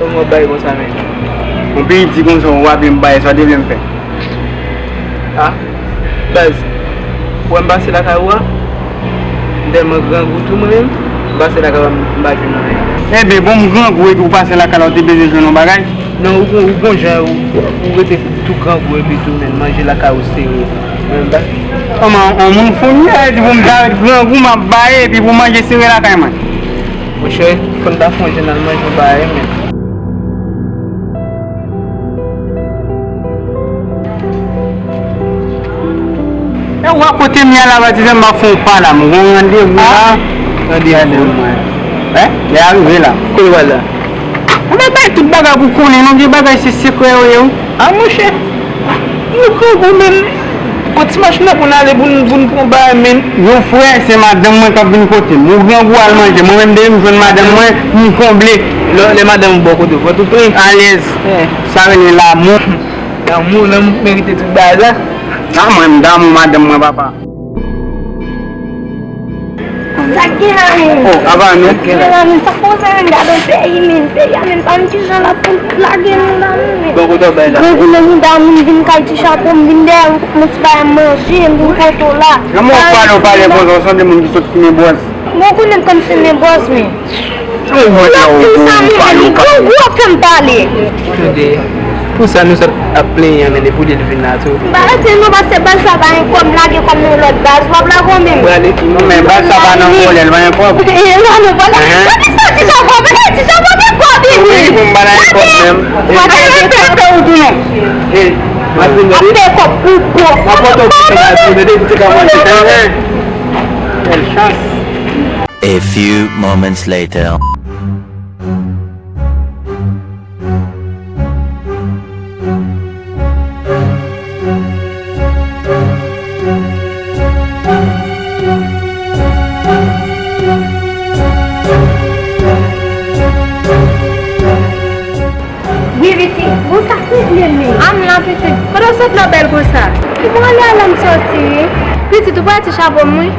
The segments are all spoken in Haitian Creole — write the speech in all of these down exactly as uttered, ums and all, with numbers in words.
Kòman w bay konsa menm? Yon peyi di konsa, w ap vin bay sa w te vle m fè. Ah, baz, ou wè m pase lakay ou a? M tèlman grangou tou mwen menm, m pase lakay ou a, m pa jwenn anyen. Enben, bon, m grangou epi w pase lakay la, w te bezwen jwenn yon bagay? Non, ou gon, ou gon jan, ou, ou rete tou grangou epi tou, men manje lakay ou sere. Mwen, m pa. Kòman, yon moun founi a, epi pou m ta ret grangou, m ap bay, epi pou manje sere lakay mwen? Monchè, fò n ta fè yon jèn al manje yon bagay, men. E w a kote m ye a la, patizan, m ap fè yon pa la, m gon randevou la. Ah, randevou mwen. Hein? Lè a rive la. Kote w al la? Ou mèt bay tout bagay pou konnen, non, gen bagay se sekrè yo ye, wi. Ah, monchè. Nou grangou, men. Kot ti machin nan pou n ale pou n, pou n pran bagay, men. Yon frè, se madanm mwen k ap vin kote m. Ou grangou al manje. Mwen menm, depi m jwenn madanm mwen, m konble. Lè, lè madanm ou bò kote w, fò tou plen. Alèz. Eh. Sa rele lanmou. Lanmou, lanmou merite tout bagay la. Ah, mwen, m damou madanm mwen, papa. Sa k gen la menm? Oh, ava nou. Sa k gen la menm? Sa k poze menm? Gade peyi menm, peyi a menm, pa menm kijan l ap lage nou la menm. Bon, kote w bay la? Grangou nan mouda moun, vin kay Ti Chapo, m vin dèyè m, m ti bay manje, m vin kote w la. Kòman w pale, w pale konsa, w sanble moun ki sot fimen bwòs. Bon, ou konnen m konn fimen bwòs, men. Ou wè la, ou, ou pale, ou grangou ap fè m pale. Tande, pou sa nou sot ap plenyen an, men depi w di l vin la tou. M pa rete non, paske baz sa pa gen kòb, m lage kòb nan yon lòt baz, w ap lage w menm. Prale ki non, men baz sa pa nan vòlè, l pa gen kòb. E, non, non, vòlè. Gade sa, Ti Chapo, gade Ti Chapo, gen kòb, wi. Wi, pou m pa lage kòb menm. Gade, gade, gade, ou tou non. E, ap fè kòb pou kòb. N ap pote w pou kòb, tande, Ti Chapo, tande. Bèl chans. A few moments later. Wi, pitit. Bon, sa k rive menm? A m la, pitit. Kote w sot la bèl konsa? Ki pou ale a la m soti, wi. Pitit, ou pa Ti Chapo m, wi.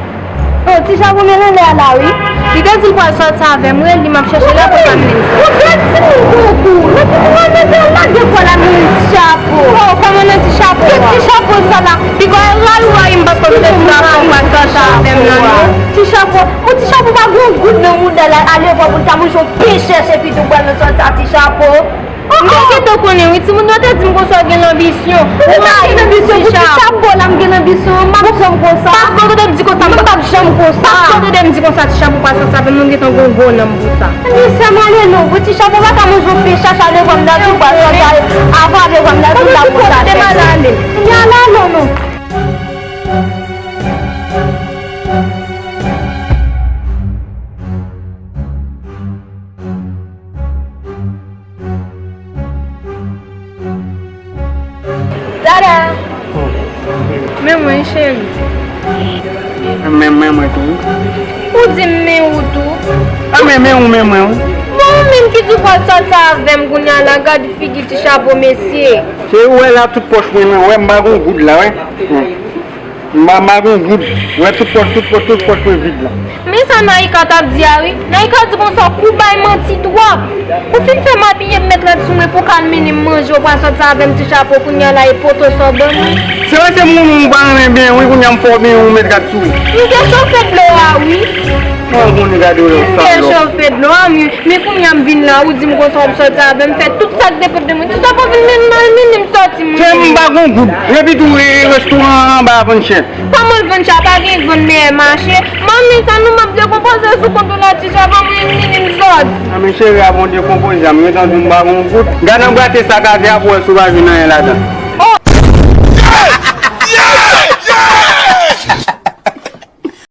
Oh, Ti Chapo men nan lè a la, wi. Li te di l pral sòti avè m, wi, li m ap chèche la pou l pa mennen m. Ou vle di m gon gou, epi pou mwen mete yon lage kò la nan Ti Chapo. Oh, kòman nan Ti Chapo a? Ti Chapo sa la. Piga w ral ou rayi m paske w te di m pral sòti avè m nan, non. Ti Chapo, oh, Ti Chapo pa gon goud nan mouda l, ale vwa pou l ta manje yon pen chèch epi tou pral nan sòti a Ti Chapo. M te gentan konnen wi, timoun yo te di m konsa w gen lanbisyon. Ou pa gen lanbisyon, pou Ti Chapo la m gen lanbisyon, m p ap janm konsa. Paske w tande m di konsa, m p ap janm konsa. Paske w tande m di konsa, Ti Chapo pa santi avè m, nou gentan gon gwo nanm pou sa. Ebyen, sè m ale non, pou Ti Chapo pa ka manje yon pen chèch, ale vwa m dal tou pral sòti, avan ale vwa m dal tou la konsa. Ebyen, ale, ale non. Dada! Men mwen, cheri. Men, men mwen tou. Ou di m men ou tou? A, men, men ou, men mwen, wi. Bon, ou menm ki di w pral sòti avè m kounye a la, gad figi Ti Chapo, mesye. Se ou wè la, tout pòch mwen, mwen, wè, m pa gon goud la, wè. M pa, m pa gon goud. Wè, tout pòch, tout pòch, tout pòch mwen vid la. Men sa Naïka t ap di a wi. Naïka di konsa, ou bay manti twòp. Ou fin fè m abiye m met rad sou mwen pou w ka al mennen m manje, ou pral sòti avè m Ti Chapo, kounye a la e poto sa w ban mwen. Se vre se moun ou pa renmen benyen wi, kounye a m fè w benyen ou met rad sou ou. M te chofe dlo a wi. Mwen konnen gade w yon salòp. M te chofe dlo a wi. Men kounye a m vin la, ou di m konsa w ap sòti avè m, fè tout sa k depann de mwen. Ti Chapo vin mennen m al mennen m sòti mwen. Frè m, m pa gon goud. Epi tou, e, restoran an anba a vann chè. Kòman l vann chè? Pa gen vann meyè mache. Manmi, sa nou m ap dekonpoze sou kont ou la, Ti Chapo, mwen vin m sòti. A men cheri a bon dekonpoze a, m gentan di w m pa gon goud. Gad anba tè sa k atè a pou w wè si w pa jwenn anyen ladan. Oh!